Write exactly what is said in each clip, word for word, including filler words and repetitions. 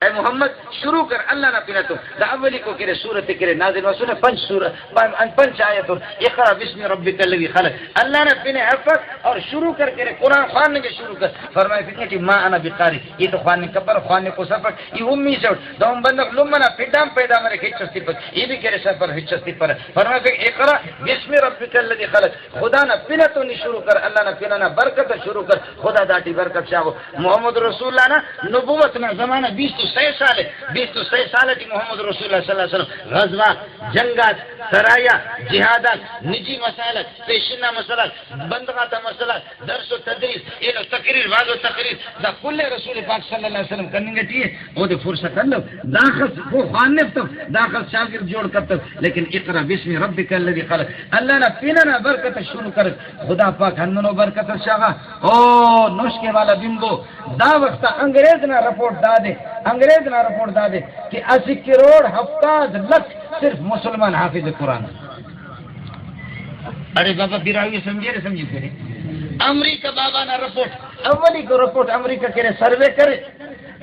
اے محمد، شروع کر اللہ نا پن تو۔ دا اولیکو کرے سورت کرے نازل مسنے، پنچ سورہ، پن-، پنچ آیت۔ اقرا باسم ربک الذی خلق۔ اللہ نا پن افک اور شروع کر کرے قرآن خواننگ شروع کر۔ فرمائفک ٹی ما انا بقاری، ای تو خواننگ کپر، خواننگ کو سفک، ای امی سوٹ۔ دا ہم بندغ لمہ نا پڈام پیدا مریک، ہچ اس تپک۔ ای بھی کرے سفر، ہچ اس تپر۔ فرمائفک اقرا باسم ربک الذی خلق۔ خدا نا پن تو نی شروع کر، اللہ نا پن نا برکت شروع کر، خدا داٹی برکت شاغو۔ محمد رسول اللہ نا نبوت نا زمانہ بیست و سہ سال ءِ، بیست و سہ سال ٹی محمد رسول اللہ صلی اللہ علیہ وسلم غزوات، جنگات، سرایات، جہادات، نجی مسائل، پیشن نا مسئلہ، بندغ آتا مسئلہ، درس و تدریس، ایلو تقریر، وعظ و تقریر، دا کل ءِ رسول پاک صلی اللہ علیہ وسلم کننگ ٹی ءِ۔ اودے فرصت الو، داخس او خوانفتو، داخس شاگرد جوڑ کتو، لیکن اقرا باسم ربک الذی خلق، اللہ نا پن ئنا برکت ئس شروع کرک۔ خدا پاک ہندنو برکت ئس شاغا۔ او نسخے والا بنبو، دا وخت آ انگریز نا رپورٹ دادے، انگریز نا رپورٹ دادے کہ اسہ کروڑ ہفتاد لکھ صرف مسلمان حافظ قرآن۔ ارے بابا، براہوئی سمجھے رے، سمجھے کرے۔ امریکہ بابا نا رپورٹ، اولیکو رپورٹ امریکہ کرے، سروے کرے،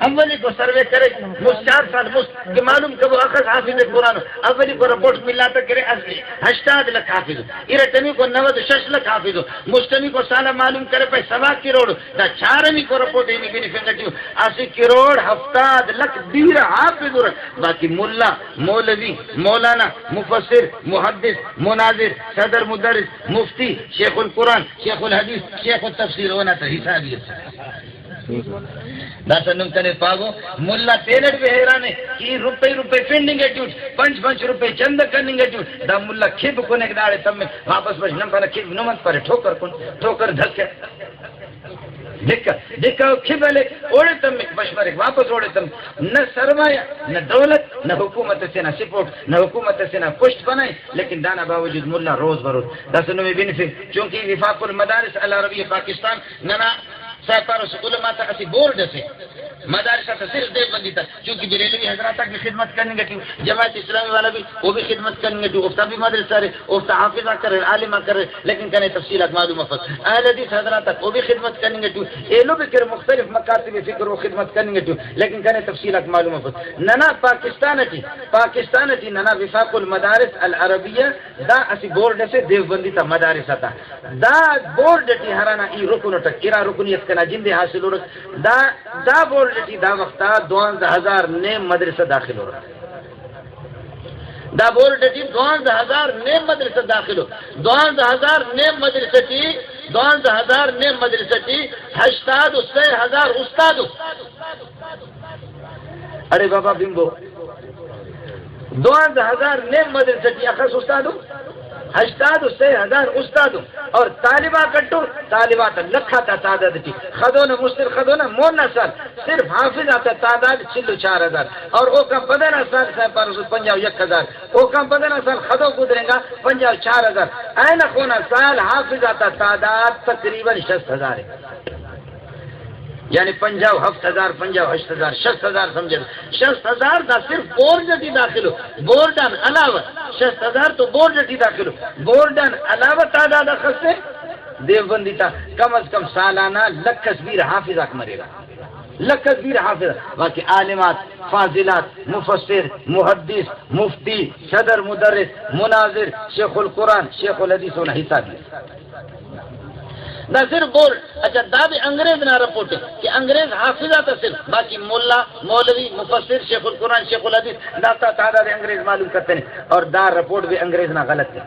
اولیکو سروے کرے، مست چار سال مست کہ معلوم کبو اخس حافظ قرآن۔ اولیکو رپورٹ ملا تا کرے، اس-، ہشتاد لکھ حافظ۔ ارٹمیکو نود و شش لکھ حافظ۔ مسٹمیکو سال معلوم کرے پائے سوا کروڑ۔ دا چارمیکو رپورٹ ای نی بنفنگ ٹی ءِ۔ اسہ کروڑ ہفتاد لکھ بیرہ حافظ ارٹ۔ باقی ملا، مولوی، مولانا، مفسر، محدث، مناظر، صدر مدرس، مفتی، شیخ القرآن، شیخ الحدیث، شیخ التفسیر، اونا تا حساب ءِ۔ داسہ نم کنے پاگو، ملا تینٹ بھی حیران ءِ کہ ای روپے روپے پنڈنگ ٹی اٹ، پنچ پنچ روپے چندہ کننگ ٹی اٹ۔ دا ملا کھب کنیک داڑے تمک، واپس بش۔ نم پانہ کھب نم انت پارے، ٹھوکر کن، ٹھوکر دھکہ۔ دھکہ، دھکہ او کھب ہلیک، اوڑے تمک، بش مریک، واپس اوڑے تمک۔ نہ سرمایہ، نہ دولت، نہ حکومت اسے نا سپورٹ، نہ حکومت اسے نا پشت پناہی، لیکن دانا باوجود ملا روز بروز۔ داسہ نمے بنفک، چونکہ وفاق المدارس العربیہ پاکستان ننا سرپاروس علماء تا اسہ بورڈ اسے، مدارس آتا صرف دیوبندی تا، چونکہ بریلوی حضرات آک بھی خدمت کننگ ٹی، جماعت اسلامی والا بھی، او بھی خدمت کننگ ٹی، اوفتا بھی مدرسہ ارے، اوفتا حافظ آک اریر، عالم آک اریر، لیکن کنے تفصیل آک معلوم افک۔ اہل حدیث حضرات آک او بھی خدمت کننگ ٹی، ایلو بھی کرے مختلف مکاتب فکر او خدمت کننگ ٹی، لیکن کنے تفصیل آک معلوم افک۔ ننا پاکستان ٹی، پاکستان ٹی ننا وفاق المدارس العربیہ دا اسہ بورڈ اسے دیوبندی تا مدارس آتا۔ دا بورڈ ٹی ہرانا ای رکن اٹ، ارا رکنیت کنا جندے حاصل ارک۔ دا، دا بورڈ ٹی دا وخت آ دوانزدہ ہزار نیم مدرسہ داخل ارک۔ دا بورڈ ٹی دوانزدہ ہزار نیم مدرسہ داخل ارک۔ دوانزدہ ہزار نیم مدرسہ ٹی، دوانزدہ ہزار نیم مدرسہ ٹی ہشتاد و سہ ہزار استاد ءِ۔ ارے بابا بنبو، دوانزدہ ہزار نیم مدرسہ ٹی اخس استاد ءِ، ہشتاد و سہ ہزار استاد ءِ، اور طالبات کٹو، طالبات لکھ آتا تعداد ٹی، خدو نا مستر خدو نا مون نا سال صرف حافظ آتا تعداد چل و چار ہزار، اور اوکان پدہ نا سال سائے پاروسس پنجاہ و یک ہزار، اوکان پدہ نا سال خدو گدرینگا پنجاہ و چار ہزار، اینخونا سال حافظ آتا تعداد تقریباً شست ہزار ءِ۔ یعنی پنجاہ و ہفت ہزار، پنجاہ و ہشت ہزار، شست ہزار سمجھہ۔ شست ہزار دا صرف بورڈ ٹی داخل ءِ، بورڈ آن علاوہ۔ شست ہزار تو بورڈ ٹی داخل ءِ، بورڈ آن علاوہ تعداد اخس ءِ دیوبندی تا کم از کم سالانہ لکھ اس بیرہ حافظ آک مریرہ۔ لکھ اس بیرہ حافظ، باقی عالمات، فاضلات، مفسر، محدث، مفتی، صدر مدرس، مناظر، شیخ القرآن، شیخ الحدیث اونا حساب ءِ۔ دا صرف بورڈ، اچھا، دا بھی انگریز نا رپورٹ ءِ کہ انگریز حافظ آتا صرف، باقی ملا، مولوی، مفسر، شیخ القرآن، شیخ الحدیث، دافتا تعداد انگریز معلوم کرتنے، اور دا رپورٹ بھی انگریز نا غلط ءِ۔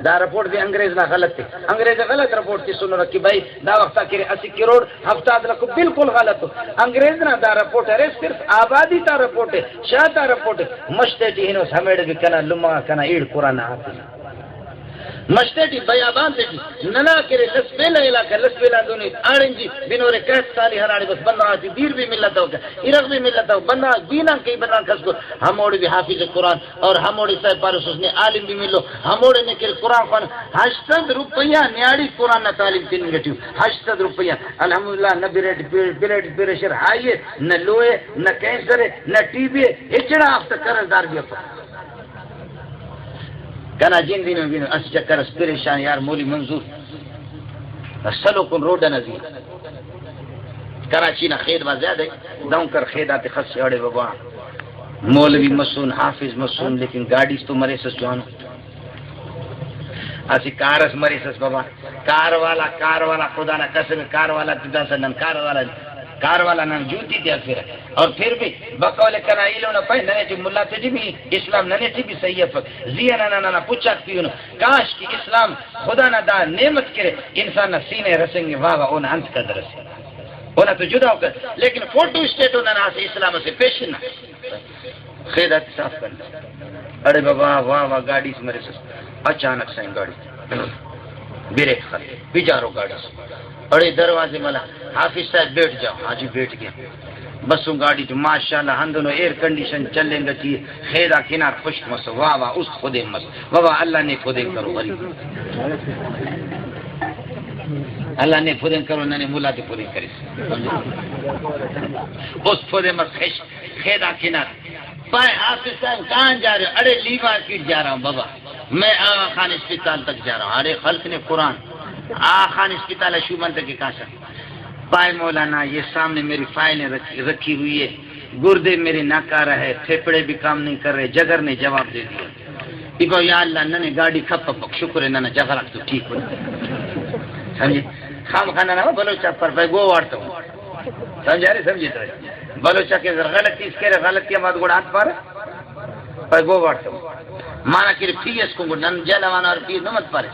دا رپورٹ بھی انگریز نا غلط ءِ۔ انگریز غلط رپورٹ تسنرہ کہ بھئی دا وخت آ کہ ارے اسہ کروڑ ہفتاد لکھ، بالکل غلط ءِ۔ انگریز نا دا رپورٹ ارے صرف آبادی تا رپورٹ ءِ، شار تا رپورٹ ءِ۔ مش تیٹی ہنوس ہمیڑے بھی کنا لمہ غا کنا ایڑ قرآن نا حافظ۔ مش تیٹی، بیابان تیٹی، ننا کرے لسبیلہ علاقہ، لسبیلہ دونی آڑنجی بنورے قحط سالی ہراڑے بس بندغ آتے دیر بھی ملتو، ارغ بھی ملتو، بندغ دین آن کئی بندغ کس کو، ہموڑے بھی حافظ قرآن اور ہموڑے سائے پاروسس نے عالم بھی ملو، ہموڑے نے کرے قرآن خوان، ہشت سد روپیہ نیاڑی قرآن نا تعلیم تننگ ٹی ءِ، ہشت سد روپیہ۔ الحمدللہ نہ بلڈ، بلڈ پریشر ہائی ءِ، نہ لو ءِ، نہ کینسر ءِ، نہ ٹی بی ءِ، ہچڑا آفتہ قرض دار بھی افک۔ کنا جند ہنو بنو، اسہ چکر اس پریشان یار، مولی منظور سلوکن روڈ ئنا زی، کراچی نا خید با زیادہ ءِ۔ دہن کر خید آتے خس اڑے بابا۔ مولوی مسون، حافظ مسون، لیکن گاڈیس تو مریسس جوانو۔ اسہ کار اس مریسس بابا۔ کار والا، کار والا خدا نا قسم، کار والا تو داسہ نن کار والا، کار والا نن جوتی تے ہرفرہ۔ اور پھر بھی بقول کنا ایلو نا پائے، ننے ٹی ملا تے ٹی بھی اسلام ننے ٹی بھی صحیح افک۔ زی انا ننا پچاک پیونو۔ کاش کہ اسلام خدا نا دا نعمت کرے، انسان نا سینہ ءِ رسینگے، واہ واہ، اونا انت قدر اسے۔ اونا تو جدا کر، لیکن فوٹو اسٹیٹ ننا اسہ اسلام اسے پیش نہ۔ خید آتے صاف کن۔ اڑے بابا، واہ واہ، گاڈی اس مریسس۔ اچانک سائیں گاڈی بریک خلے، پجارو گاڈی اس۔ اڑے دروازے ملا، حافظ صاحب بیٹھ جاؤ۔ ہاں جی، بیٹھ گیا۔ بسوں گاڈی ٹی ماشاءاللہ ہندنو ایئر کنڈیشن چلینگ ٹی، خیدا کنار خشک مسو۔ واہ واہ، است خدین مس۔ بابا، اللہ نے خدین کرو غریب۔ اللہ نے خدین کرو، ننے ملا تے خدین کریس۔ است خدین مس خش، خیدا کنار۔ پائے حافظ صاحب کہاں جا رہے ہو؟ اڑے لیوان کیٹ جا رہا ہوں بابا، میں آغا خان اسپتال تک جا رہا ہوں۔ اڑے خلق نے قرآن، آغا خان اسپتال ہے شوبان تک کے کہاں سا؟ پائے مولانا، یہ سامنے میری فائلیں رکھی، رکھی ہوئی ہے۔ گردے میرے ناکارہ ہے، پھیپھڑے بھی کام نہیں کر رہے، جگر نے جواب دے دیا۔ ای پاو یا اللہ، ننے گاڈی کھپ پک، شکر ہے ننا جگر آک تو ٹھیک ہو۔ سمجھے؟ خام خانہ نا بلوچ آک پر پائے گو واڑتا ہوں۔ سمجھا رہے، سمجھے تو۔ بلوچ آک غلطی اس کرے، غلطی ہم آد گوڑا آن پارے۔ پائے گو واڑتا ہوں۔ مانا کہ پی ایس کو گوڑ نن جہلا وانا اور پی ایس نمت پارے۔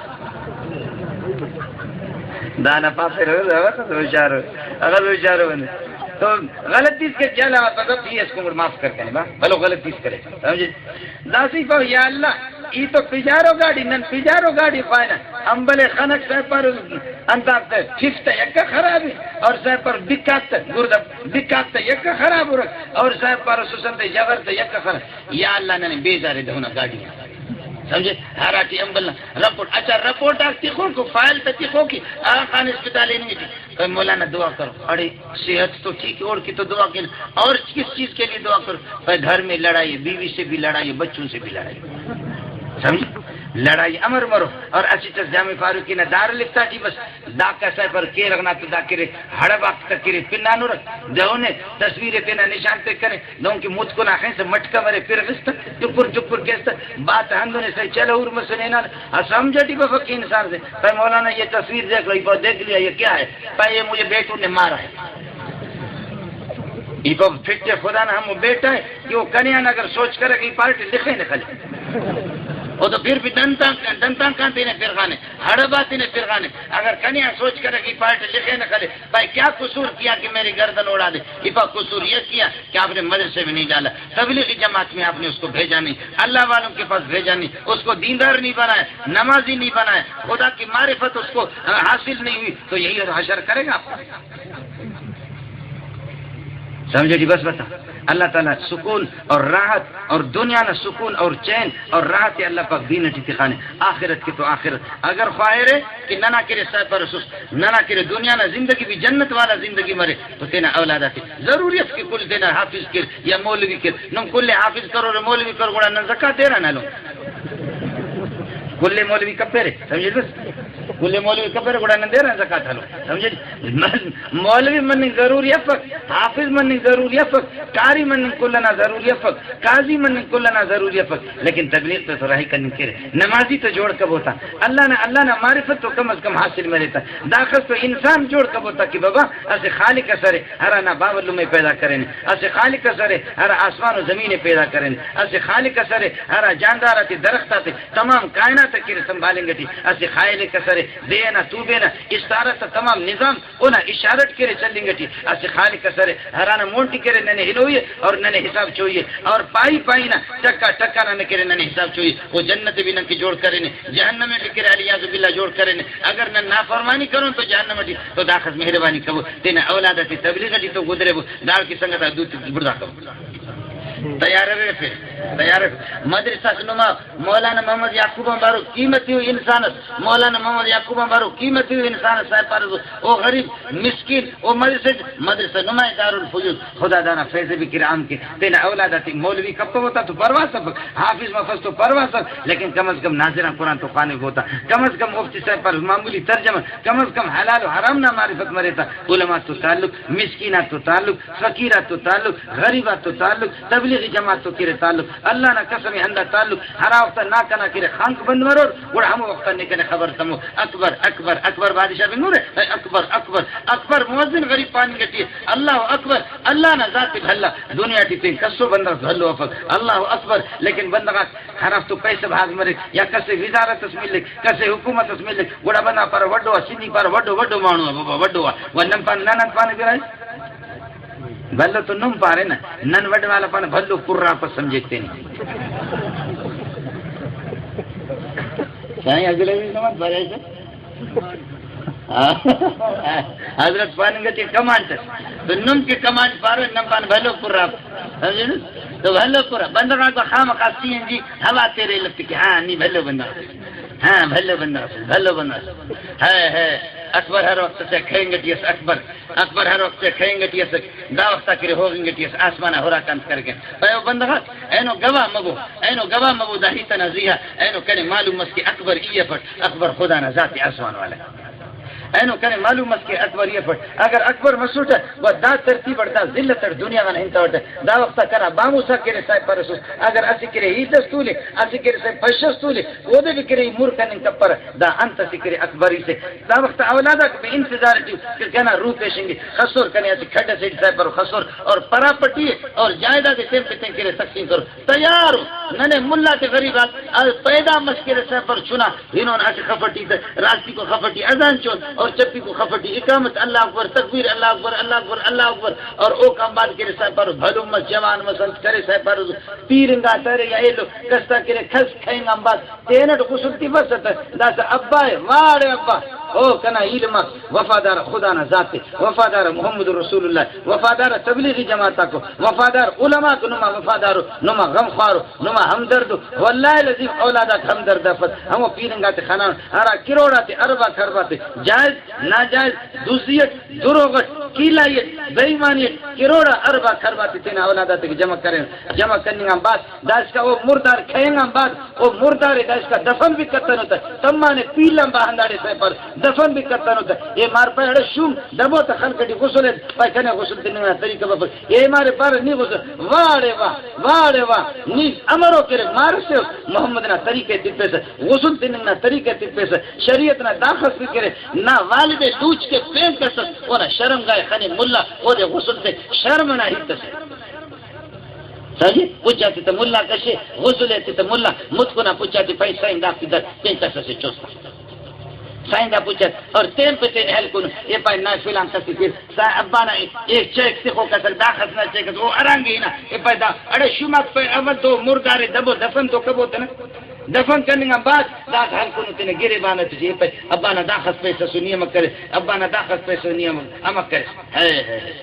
دانا پاپے رو، رو، رو، ہوشیار ہو۔ اگر ہوشیار ہو بندے۔ تو غلطی اس کے جہلا وانا تو پی ایس کو گوڑ معاف کر کنے با۔ بھلو غلطی اس کرے۔ سمجھے؟ داسی پاو یا اللہ، ای تو پجارو گاڈی، نن پجارو گاڈی پائنا۔ امبلے خنک سائپر انتاکتے ففت یکا خرابی اور سائپر بکاکتے گردہ بکاکتے یکا خراب ہو رکھ اور سائپر سسنتے جغرتے یکا خراب۔ یا اللہ ننے بیزارے دہنا گاڈی۔ سمجھے؟ ہراٹی امبل نا رپورٹ، اچھا رپورٹ آک تخوکو، فائل تا تخوکی، آغا خان اسپتال ہننگٹی۔ پائے مولانا دعا کرو۔ اڑے صحت تو ٹھیک ہے، اور کی تو دعا کن، اور کس چیز کے لیے دعا کرو؟ پائے گھر میں لڑائی ہے، بیوی سے بھی لڑائی ہے، بچوں سے بھی لڑائی ہے۔ سمجھے؟ لڑائی امر مرو۔ اور اسہ چس جامع فاروقی نا دار لفتا جی بس۔ داکا سائپر کیرغ نا تو دا کرے، ہڑباک تا کرے، پنانورک، دہنے تصویر تینا نشان تے کرے، دہن کہ متکن آ خنسہ مٹکا مرے پرغس تا، چکر چکر کیس تا، بات ہندن سائے چلہ ہور مسنے ہنان، آ سمجھ ٹی بفک انسان سے۔ پائے مولانا یہ تصویر دیکھ لو، یہ دیکھ لیا، یہ کیا ہے؟ پائے یہ مجھے بیٹوں نے مارا ہے۔ ای پاو پھٹے خدا نا ہمو بیٹا ہے کہ او کنے آن اگر سوچ کرے کہ ای پارٹی لکھے نہ خلے۔ او تو پھر بھی دنتان، دنتان کان تینے پرغانے، ہڑبا تینے پرغانے۔ اگر کنے آن سوچ کرے کہ ای پارٹی لکھے نہ خلے، بھائی کیا قصور کیا کہ میری گردن اڑا دے؟ ای پاو قصور یہ کیا کہ آپ نے مدرسے میں نہیں ڈالا، تبلیغی جماعت میں آپ نے اس کو بھیجا نہیں، اللہ والوں کے پاس بھیجا نہیں، اس کو دیندار نہیں بنایا، نمازی نہیں بنایا، خدا کی معرفت اس کو، آ، حاصل نہیں ہوئی، تو یہی حشر کرے گا آپ کو۔ سمجھے جی؟ بس بتا، اللہ تعالیٰ سکون اور راحت اور دنیا نا سکون اور چین اور راحت اللہ پاک دین ٹی تخانے۔ آخرت کے تو آخرت اگر خواہرے کہ ننا کرے سائپر اسس، ننا کرے دنیا نا زندگی بھی جنت والا زندگی مرے، تو تینا اولاد آتے ضروری اس کہ کل تینا حافظ کر یا مولوی کر۔ نم کل حافظ کرو، مولوی کرو، گڑا نن زکات دیران ہلو۔ کل مولوی کپیرے، سمجھے بس؟ کل مولوی کپیرے، گڑا نن دیران زکات ہلو۔ سمجھے؟ مولوی مننگ ضروری افک، حافظ مننگ ضروری افک، قاری مننگ کل ئنا ضروری افک، قاضی مننگ کل ئنا ضروری افک، لیکن تبلیغ تے تو راہی کننگ کیرے، نمازی تو جوڑ کبو تا، اللہ نا، اللہ نا معرفت تو کم از کم حاصل مرے تا۔ داخس تو انسان جوڑ کبو تا کہ بابا اسہ خالق ئس ارے ہرا نا باوہ لمہ پیدا کرینے، اسہ خالق ئس ارے ہرا آسمان و زمین ءِ پیدا کرینے، اسہ خالق ئس ارے ہرا جاندار آتے، درخت آتے، تمام کائنات ءِ کہ سنبھالنگ ٹی، اسہ خالق ئس ارے دے ئنا توبے نا استعارہ تا تمام نظام اونا اشارہ ٹی کرے چلینگ ٹی، اسہ خالق ئس ارے ہرانا مون ٹی کرے ننے ہلوئی ءِ اور ننے حساب چوئی ءِ، اور پائی پائی نا ٹکا ٹکا نا ننے کرے ننے حساب چوئی ءِ۔ او جنت بھی نن کہ جوڑ کرینے، جہنم بھی کرے العیاذ باللہ جوڑ کرینے۔ اگر نن نافرمانی کرون تو جہنم ٹی، تو داخس مہربانی کبو تینا اولاد تے تبلیغ ٹی تو گدریبو، داڑکہ سنگت آ دوتے بڑزا کبو۔ تیار ارے پھر، تیار ارے۔ مدرسہ اس نما مولانا محمد یعقوب آن بارو قیمتی انسان اس، مولانا محمد یعقوب آن بارو قیمتی انسان اس، صاحب پارے او غریب مسکین، او مدرسہ، مدرسہ نما دارالفیوض، خدا دانا فیض بکر عام کے، تینا اولاد آتے مولوی کپو تا تو پرواہ سفک، حافظ مفس تو پرواہ سف، لیکن کم از کم ناظران قرآن تو خوانفو تا، کم از کم مفتی صاحب پر معمولی ترجمہ، کم از کم حلال و حرام نا معرفت مرے تا، علماء تو تعلق، مسکین آتو تعلق، فقیر آتو تعلق، غریب آتو تعلق، تبلیغی جماعت تو کرے تعلق، اللہ نا قسم ہندا تعلق، ہرا وخت نا کنا کرے خانک بند مرور، گڑا ہمو وخت نے کنے خبر تمو، اکبر، اکبر، اکبر بادشاہ بنگورے، اے اکبر، اکبر، اکبر مؤذن غریب پاننگ ٹی، اللہ اکبر، اللہ نا ذات بھلا، دنیا ٹی پین کسو بندغ بھلو افک، اللہ اکبر، لیکن بندغ آک ہرافتو پیسہ بھاز مریک، یا کسے وزارت اس ملک، کسے حکومت اس ملک، گڑا بندغ پارہ وڈو آ، سندھی پارہ وڈو، وڈو مانو آ، بابا وڈو آ۔ و نن پانے، نن انت پانے برائے؟ بھلو تو نم پارے نا، نن وڈ والا پانے بھلو پراپ اس سمجھک تینے۔ سائیں اگلے بھی نماز پڑھے سے؟ حضرت پاننگ ٹی کمانڈ اس۔ تو نم کہ کمانڈ پارے، نم پانے بھلو پراپ۔ سمجھے نا؟ تو بھلو پورا بندغ آک خامخا سی این جی ہوا تیرے لفتے کہ ہاں، نی بھلو بندغ اسے۔ ہاں، بھلو بندغ اسے، بھلو بندغ اسے۔ ہے، ہے، اکبر ہر وخت سے کھینگ ٹی اس، اکبر، اکبر ہر وخت سے کھینگ ٹی اس، دا وخت آ کرے ہوغنگ ٹی اس، آسمان آ ہراک انت کرکن۔ پائے او بندغ آک، اینو گواہ مبو، اینو گواہ مبو دا ہیت ئنا زیہا، اینو کنے معلوم مس کہ اکبر ای افٹ، اکبر خدا نا ذات آسمان والا۔ اینو کنے معلوم مس کہ اکبر ای افٹ۔ اگر اکبر مسوٹہ، و دا ترتیب اٹ، دا ذلت اٹ دنیا غان ہنتوٹہ۔ دا وخت آ کنا باموس آک کرے صاحب پارسس، اگر اسہ کرے ہیت اس تولے، اسہ کرے صاحب پش اس تولے، اودے بھی کرے ای مر کننگ کپرہ۔ دا انت اسہ کرے اکبری سے۔ دا وخت آ اولاد آک بھی انتظار ٹی کہ کنا روح پیشنگی خسور، کنے اسہ کھڈ اسیٹ صاحب پارو خسور، اور پراپرٹی اور جائیداد تین پہ تین کرے تقسیم کرو۔ تیار ءُ۔ ننے ملا تے غریب آک پیدا مس کہ رسہ پر چنا ہنون، اسہ خف ٹی تہ راستی کو خف ٹی اذان چون اور چپی کو خف ٹی اقامت، اللہ اکبر، تکبیر، اللہ اکبر، اللہ اکبر، اللہ اکبر۔ اور اوکان بعد کہ رسہ پر بھلو مس، جوان مس، انت کرے سہ پر پیر انگا ترے یا ایلو کستا کرے کھس کھینگ آن بعد تینٹ غسل تفسہ تہ داسہ ابا ءِ، واڑے ابا، او کنا ایلم آک، وفادار خدا نا ذات ءِ، وفادار محمد رسول اللہ، وفادار تبلیغی جماعت آکو، وفادار علماء آک، نما وفادار ءُ، نما غمخوار ءُ، نما ہمدرد ءُ۔ واللہ العظیم اولاد آک ہمدرد افس، ہمو پیر انگا تے خنانو، ہرا کروڑ آتے، ارب آک ارب آتے، جائز، ناجائز، دزی اٹ، دروغ اٹ، کیلائی اٹ، بے ایمانی اٹ، کروڑ آ ارب آک ارب آتے تینا اولاد آتے جمع کرین، جمع کننگ آن بعد داسکا او مردار کھینگ آن بعد او مردار ءِ داسکا دفن بھی کتنو تہ، تمانے پیل آن با ہنداڑے سہ پر دفن بھی کتنو تہ۔ اے مار پائے اڑے شوم دبو تہ خلق ٹی غسل ءِ، پائے کنے غسل تننگ نا طریقہ بفک۔ اے مارے پارے نی غسل، واڑے واہ، واڑے واہ، نی امرو کرے مار سے محمد نا طریقہ تپیسہ، غسل تننگ نا طریقہ تپیسہ، شریعت نا داخس بھی کرے، نا والد دوچ کے پین کسس، اونا شرم گائے خنے ملا، اودے غسل سے شرم نا ہیت سے۔ سمجھے؟ پچ آتے تہ ملا کشے، غسل ایتے تہ ملا، متکنا پچ آتے پائے سائیں دا پدر پین کس سے چوستا۔ سائیں دا پچ آتے اور تین پہ تین ہیل کنو، اے پائے نا فلان کس کے، سا ابا نا اے چیک سے خو کسر، دا خس نا چیک، او ارانگے نا، اے پائے دا، اڑے شومات پائے اول تو مردارے دبو دفن تو کبو تنا۔ دفن کننگ آن بعد دا ہیل کنو تینا گریبان تے، اے پائے ابا نا دا خس پیسہ سو نی امک کرے، ابا نا دا خس پیسہ سو نی امک، امک کرے۔ ہے، ہے، ہے۔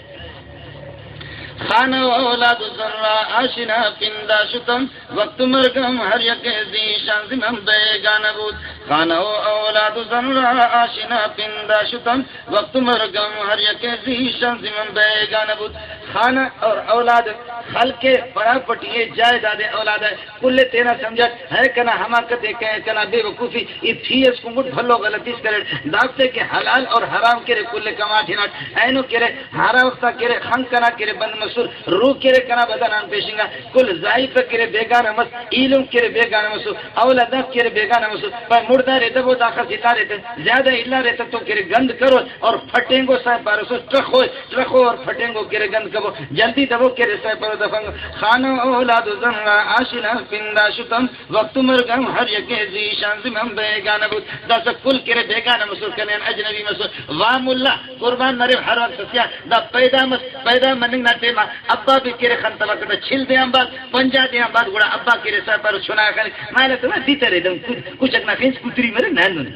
خانہ و اولاد و زرا آشنا پندا شتم، وقت مرگم ہر یک زیشان زمن بیگانہ بود۔ خانہ و اولاد و زرا آشنا پندا شتم، وقت مرگم ہر یک زیشان زمن بیگانہ بود۔ خانہ اور اولاد، خلق، پراپرٹی، جائیداد، اولاد، کل تینا سمجھٹ ہے۔ کنا حماقت ءِ، کہ کنا بے وقوفی ءِ، تھی اس کنگٹ بھلو غلطی اس کریٹ۔ دافتے کہ حلال اور حرام کرے کل کماٹ ہناٹ، اینو کرے ہرا وختا کرے خنک کنا کرے بند مسر، روح کرے کنا بدن آن پیشنگا، کل ذائقہ کرے بیگانہ مس، ایلم کرے بیگانہ مسر، اولاداک کرے بیگانہ مسر، پر مردار ءِ دبو داخس ہلارے تہ زیادہ ہلارے تہ تو کرے گند کرو اور پھٹینگو سائے پارسو ٹرخو، ٹرخو اور پھٹینگو کرے گند کبو، جلدی دبو کرے سائے پارو دفنگو۔ خانہ اولاد زن را آشنا پندا شتم، وقت مرگم ہر یکے زیشان زمن بیگانہ بود۔ داسہ کل کرے بیگانہ مسر، کنے آن اجنبی مسر۔ واہ ملا، قربان مرے ہر وخت اسیا دا پیدا مس، پیدا مننگ نا ٹائم آ ابا بھی کرے خنتوکہ تا چھل دے آن بعد، پنجا دے آن بعد، گڑا ابا کرے سر پر چنا خلک۔ مالہ تو دی ترے دم کچک نا خنچ کتری مرے نانون۔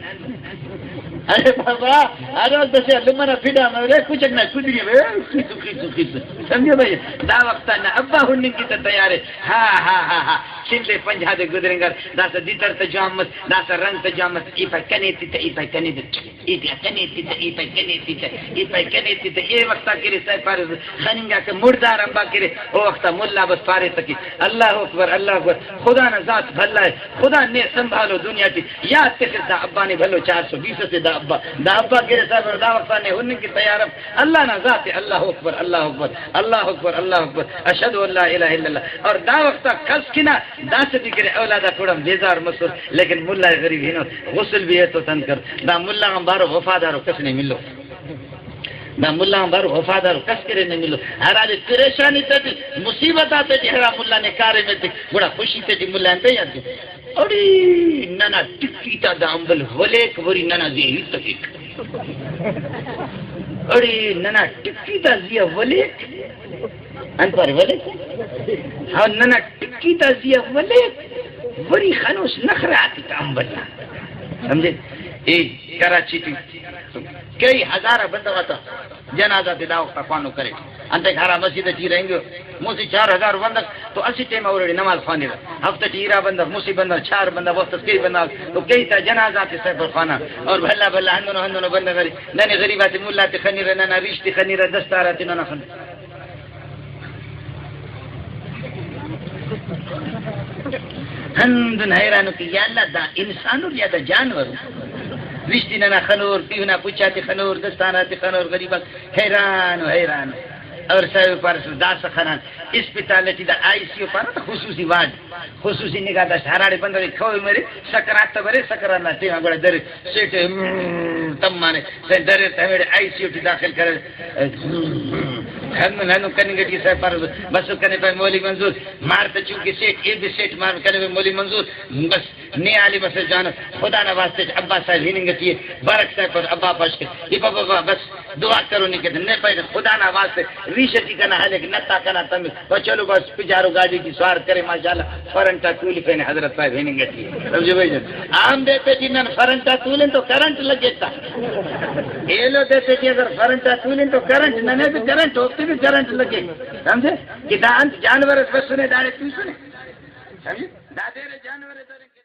ارے بابا، ہر وخت اسیا لمہ نا پھڈا مرے کچک نا کتری مرے، خیسو، خیسو، خیسو۔ سمجھے بھائی؟ دا وخت نا ابا ہننگ کی تا تیارے۔ ہاں، ہاں، ہاں، ہاں۔ سندھ ءِ پنجاب ءِ گدرینگار، داسہ دتر تہ جوان مس، داسہ رنگ تہ جوان مس، ای پائے کنے تتہ، ای پائے کنے تتہ، ای پائے کنے تتہ، ای پائے کنے تتہ، ای پائے کنے تتہ، اے وختا کہ ارے سائے پارے خننگا کہ مڑدار امبا کہ ارے، او وختا ملا بس پارے تہ کہ اللہ اکبر، اللہ اکبر، خدا نا ذات بھلا ءِ، خدا نے سنبھالو دنیا ٹی، یاد تخس دا ابا نے بھلو چار سو بیس اسے دا ابا، دا ابا کہ ارے سائے پارے دا وختا نے ہننگ کہ تیار اف، اللہ نا ذات ءِ، اللہ اکبر، اللہ اکبر، اللہ اکبر، اللہ اکبر، اشہد ان لا الہ الا اللہ۔ اور دا وختا کس کنا داسہ بھی کرے، اولادا کوڑا بیزار مسر، لیکن ملا غریب ہنو، غسل بھی ایتو تن کر۔ دا ملا غان بارو وفادارو کس نے ملو۔ دا ملا غان بارو وفادارو کس کرے نے ملو۔ ہرا دے پریشانی تیٹی، مصیبت آتے ٹی، ہرا ملا نے کاریم ایتے، گڑا خوشی تیٹی ملا انتے یاد کے۔ اڑے ننا ٹکی تا دا امبل ولیک، وری ننا زی ہیت تفک۔ اڑے ننا ٹکی تا زی ولیک۔ انت پارے ولے؟ ہاں، ننا ٹکی تا زی آ ولے، وری خنوس نخرہ آتے تا امبل نا۔ سمجھے؟ اے کراچی ٹی کئی ہزار بندغ آتا جنازہ تے دا وخت آ خوانو کرے۔ انتئے ہرا مسجد ٹی رہینگو، مسہ چار ہزار بندغ تو اسہ ٹائم اوڑے نماز خوانرہ۔ ہفتہ ٹی ارا بندغ، مسہ بندغ، چار بندغ، وخت اس کئی بندغ تو کئی تا جنازہ تے سفر خوانا۔ اور بھلا بھلا ہندنو ہندنو بندغ ارے۔ ننے غریب آتے ملا تے خنرہ، ننا ریش تے خنرہ، دستار آتے ننا خنرہ۔ ہندن حیران ءُ کہ یا اللہ، دا انسان ءُ یا دا جانور ءُ؟ وشتی ننا خنور، پیہنا پچاتے خنور، دستاناتے خنور، غریب آک حیران ءُ، حیران ءُ۔ اور صاحب پارس داسہ خنان، اسپتال ٹی دا آئی سی یو پارہ تا خصوصی وارڈ، خصوصی نگہداشت، ہراڑے بندغ ءِ کھوہ مرے، سکرات تا برے، سکرات نا ٹائم آ گڑا درے، سیٹ ءِ، ہم، تمانے، سائیں دریر تا ہمیڑے آئی سی یو ٹی داخل کرے۔ ہندن ہندن کننگ ٹی سائیں پارس، بس کنے پائے مولی منظور، مار تا چونکہ سیٹ، اے بھی سیٹ مار کنے پائے مولی منظور، بس نے عالم اسے جان، خدا نا واسطے ابا صاحب ہننگ ٹی، بارک صاحب پر ابا پاش کے، ای بابا بابا، بس دعا کرو نہیں کہتے، نے پائے خدا نا واسطے، ریش ٹی کنا حالے کہ نتا کنا تم، بس چلو بس پجارو گاڑی ٹی سوار کرے، ماشاءاللہ، فرنٹا کولی پہنے حضرت صاحب ہننگ ٹی۔ سمجھے بھائی جان؟ عام دیتے ٹی نن فرنٹا تولن تو کرنٹ لگے تا۔ ایلو دیتے ٹی اگر فرنٹا تولن تو کرنٹ، ننے بھی کرنٹ، ہوتے بھی کرنٹ لگے۔ سمجھے؟ کہ دا انت جانور اس بسنے داڑے پیسنے۔ سمجھے؟ دا دیرے جانور اس